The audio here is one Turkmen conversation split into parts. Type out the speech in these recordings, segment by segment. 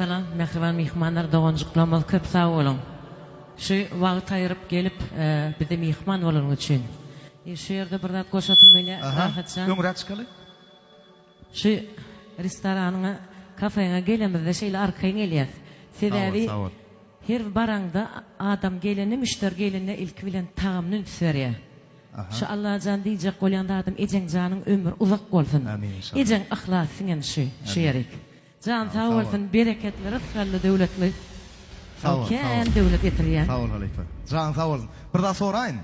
Salam mähriban myhmanlar doganjyklarymyz köp sag boluň şu wagt aýyryp gelip bize myhman bolanyň üçin. Şu ýerde bir zat goşasym gelýär Rahatjan. Öňräk çykaly. Şu restoranyňa kafeňe gelemizde şeýle arkaýyn gelýäs. Sebäbi her baraňda adam gelende müşderi gelende ilki bilen tagamyna üns berýär. Şu Allajan diýjek bolýan zadym ejeň janyň ömri uzak bolsun. Ejeň yhlasy siňen şu şu ýerik. Jan sag bolsun bereketli rysgally döwletli kän döwlet getirýän. Sag bol halypa. Janyň sag bolsun. Bir zat soraýyn.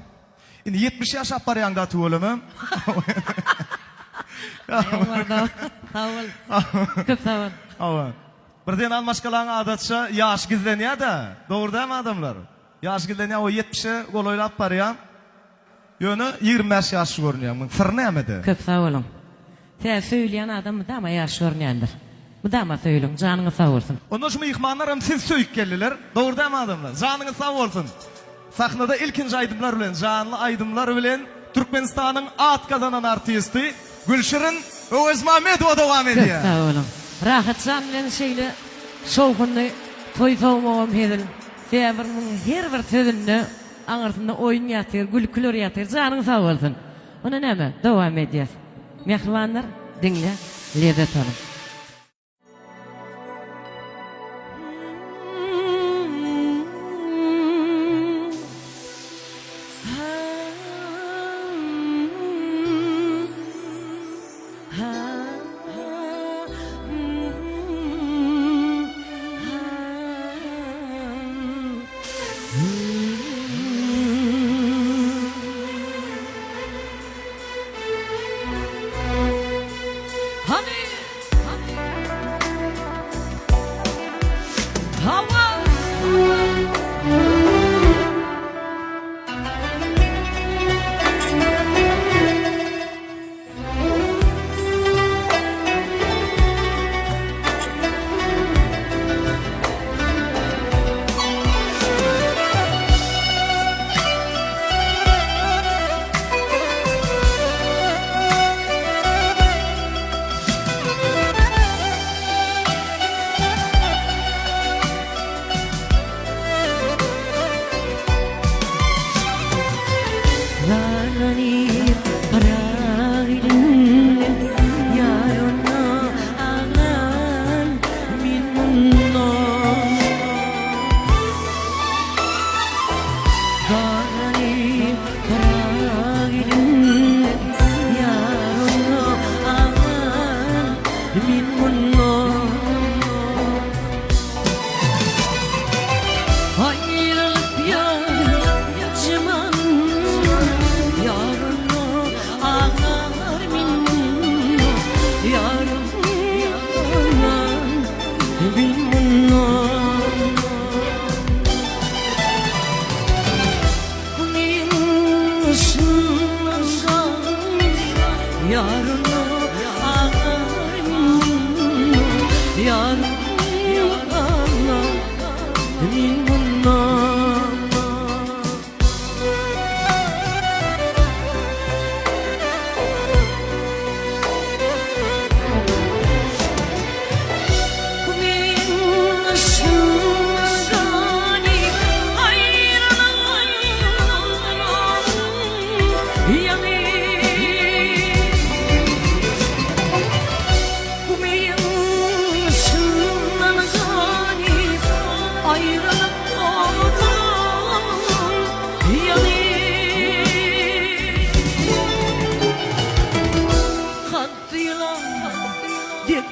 Indi 70 ýaşap barýaňda tüweleme. Sag bol. Köp sag bol. Hawa. Bir zenan maşgalaň adatça ýaşy gizlenýär-dä. Dogry dälmi adamlar? Ýaşy gizlenýär, o 70-e golaýlap barýar. Ýöne 25 ýaşly görünýär. Muň syry nämede? Köp sag boluň. Tä söýülýän adam mydama ýaş görünýändir. Mydama söýüliň. Janyňyz sag bolsun. Onda şu myhmanlar hem sizi söýüp geldiler. Dogry dälmi adamlar? Janyňyz sag bolsun. Sahnada ilkinji aýdymlar bilen, janly aýdymlar bilen Türkmenistanyň at gazanan artisti Gülşirin Öwezmämmedowa dowam Köp edýär. sag boluň. Rahatjan bilen şeýle şowhunly toý sowmagam hezil. Sebäbi muň her bir sözünde aňyrsynda oýun ýatyr, gülküler ýatyr. Janyň sag bolsun. Onda näme, dowam edýäs. Mähribanlar, diňle, lezzet alyň. Hany! Hawa! Zarlanyp gyrak ilinden Ýar onda aglan men munda Zarlanyp gyrak ilinden Ýar onda aglan men munda Aýrylyp ýaşaman Ýarym aglar men munda Ýarym aglar men munda Bu meň şyndan Ýarym aglar men munda Ýarym aglar men munda. Bu meň şyndan aýralygyň ýaňy. Bu meň şyndan ganyp aýralyk odunyň ýaňy. Hatty ýylan dek.